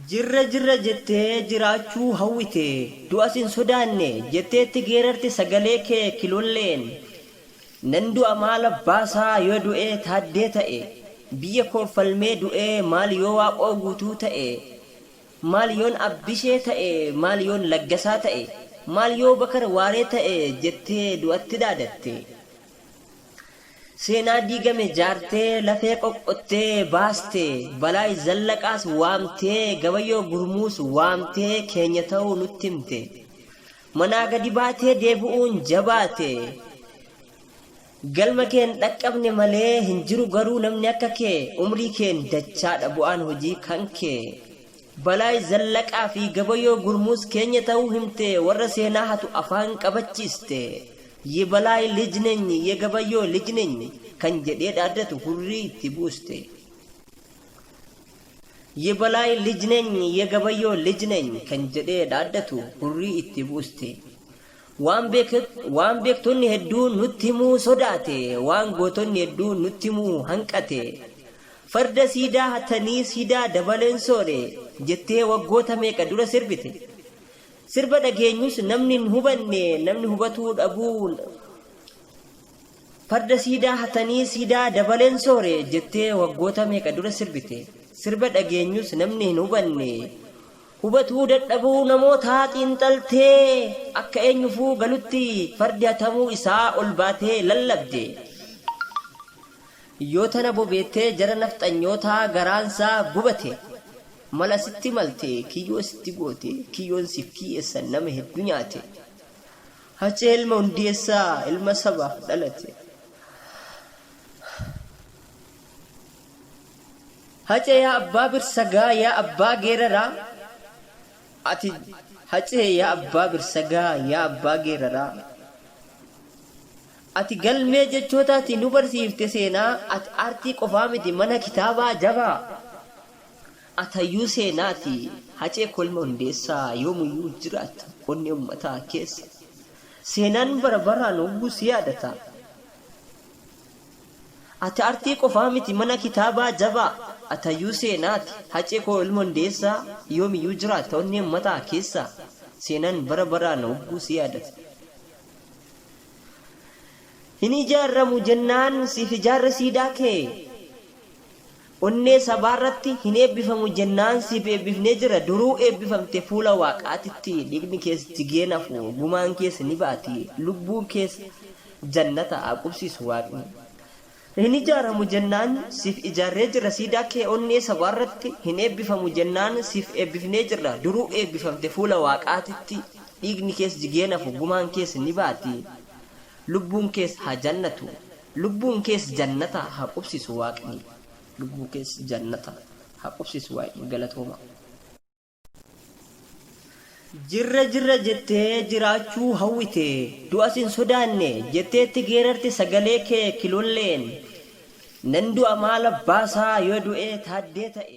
Jirra jirra jettee jiraachuu hawwite, du'as hin sodaanne jetteetti geerarte sagalee kee kilolleen. Nan du'a maal abbaasaa yoo du'ee Taaddee ta'e, biyya koof falmee du'ee maal yoo Waaqoo Guutuu ta'e, maal yoon Abbishee ta'e, maal yoon Laggasaa ta'e, maal yoo Bakar Waaree ta'e jettee du'atti dhaadatte. Seenaa diigame jaartee, lafee qoqqottee baaste, Balaay Zallaqaas waamtee, Gabayyoo Gurmuus waamtee keenya ta'uu nutti himte. Manaa gadi baatee deebi'uun jabaate. Galma keen dhaqqabne malee hin jiru garuu namni akka kee, umrii keen dachaadha bu'aan hojii kan kee. Balaay Zallaqaa fi Gabayyoo Gurmuus keenya ta'uu himte, warra seenaa hatu afaan qabachiiste. Ye Balaay lij neny, ye Gabayyoo lij neny kan jedhee dhaaddatu hurrii itti buuste. Ye Balaay lij neny, ye Gabayyoo lij neny kan jedhee dhaaddatu hurrii itti buuste. Waan beektonni hedduun nutti himuu sodaate, waan gootonni hedduun nutti himuu hanqate. Farda siidaa hatanii siidaa dabaleen soore jettee waggoota meeqa dura sirbite. Sirba dhageenyus namni hin hubanne, namni hubatuu dhabuu. Farda siidaa hatanii siidaa dabaleen soore jettee waggoota meeqa dura sirbite. Sirba dhageenyus namni hin hubanne. Hubatuu dadhabuu namootaa xiinxaltee akka eenyufuu galutti fardi hatamuu isaa ol baatee lallabde. Yoo tana bobeettee jara nafxanyootaa garaansaa gubate. Mala sitti malte, kiyyoo sitti goote, kiyyoon siif kiyyeessan nama heddu nyaate. Hacee ilma Hundeessaa, ilma sabaaf dhalate. Hacee yaa abbaa birsagaa, yaa abbaa geeraraa, ati Hacee yaa abbaa birsagaa, yaa abbaa geeraraa. Ati galmee jechootaati nu barsiifte seenaa, ati aartii qofaa miti mana kitaabaa jabaa. Ati hayyuu seenaati, Hacee koo ilma Hundeessaa yoomuyyuu jiraatta onnee ummataa keessa. Seenaan bara baraan hogguu si yaadata. Ati artii qofaa miti mana kitaabaa jabaa. Ati hayyuu seenaati, Hacee koo ilma Hundeessaa yoomiyyuu jiraatta onnee ummataa keessa. Seenaan bara baraan hogguu si yaadata. Hin ijaarramu jennaan siif ijaarre siidaa kee. Onnee sabaarratti hin eebbifamu jennaan siif eebbifnee jirra duruu eebbifamte fuula waaqaatitti dhiigni kees jigee hin hafu gumaan kees ni baati lubbuun kees jannata haa qubsiisu waaqni. Hin ijaaramu jennaan siif ijaarree jirra siidaa kee onnee sabaarratti hin eebbifamu jennaan siif eebbifnee jirra duruu eebbifamte fuula waaqaatitti dhiigni kees jigee hin hafu gumaan kees ni baati lubbuun kees haa jannatu. Lubbuun kees jannata haa qubsiisu waaqni. Lubbuu kees jannata haa qubsiisu waaqni. Galatoomaa. Jirra jirra jettee jiraachuu hawwite, du'as hin sodaanne jetteetti geerarte sagalee kee kilolleen. Nan du'a maal abbaasaa yoo du'ee Taaddee ta'e.